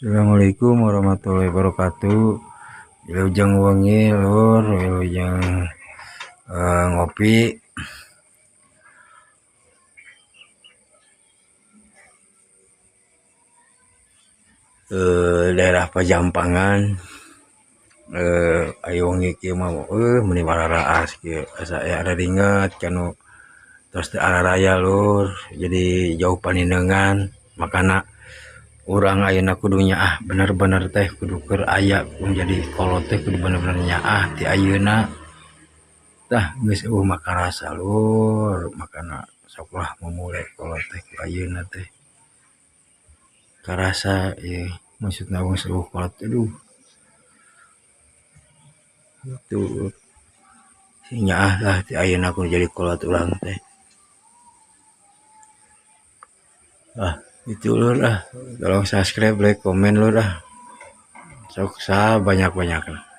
Assalamualaikum warahmatullahi wabarakatuh. Wilujeng wengi, lur, wilujeng ngopi. Daerah Pajampangan, ayo wengi kieu mah meuni wararaas kieu, asa aya raringet kanu tos teu araraya, lur, jadi jauh paninengan. Makana urang ayeuna kudu nyaah bener-bener teh, kudu keur aya jadi kolot teh, kudu bener-bener nyaah ti ayeuna. Tah, geus euweuh mah karasa, lur. Makana sok lah mamule kolot teh ku ayeuna teh karasa ieu, maksudna geus euweuh kolot, aduh, itu nyaah lah ti ayeuna kudu jadi kolot urang teh. Ah, itu, lur. Ah, tolong subscribe, like, komen, lur. Ah, sok banyak-banyak.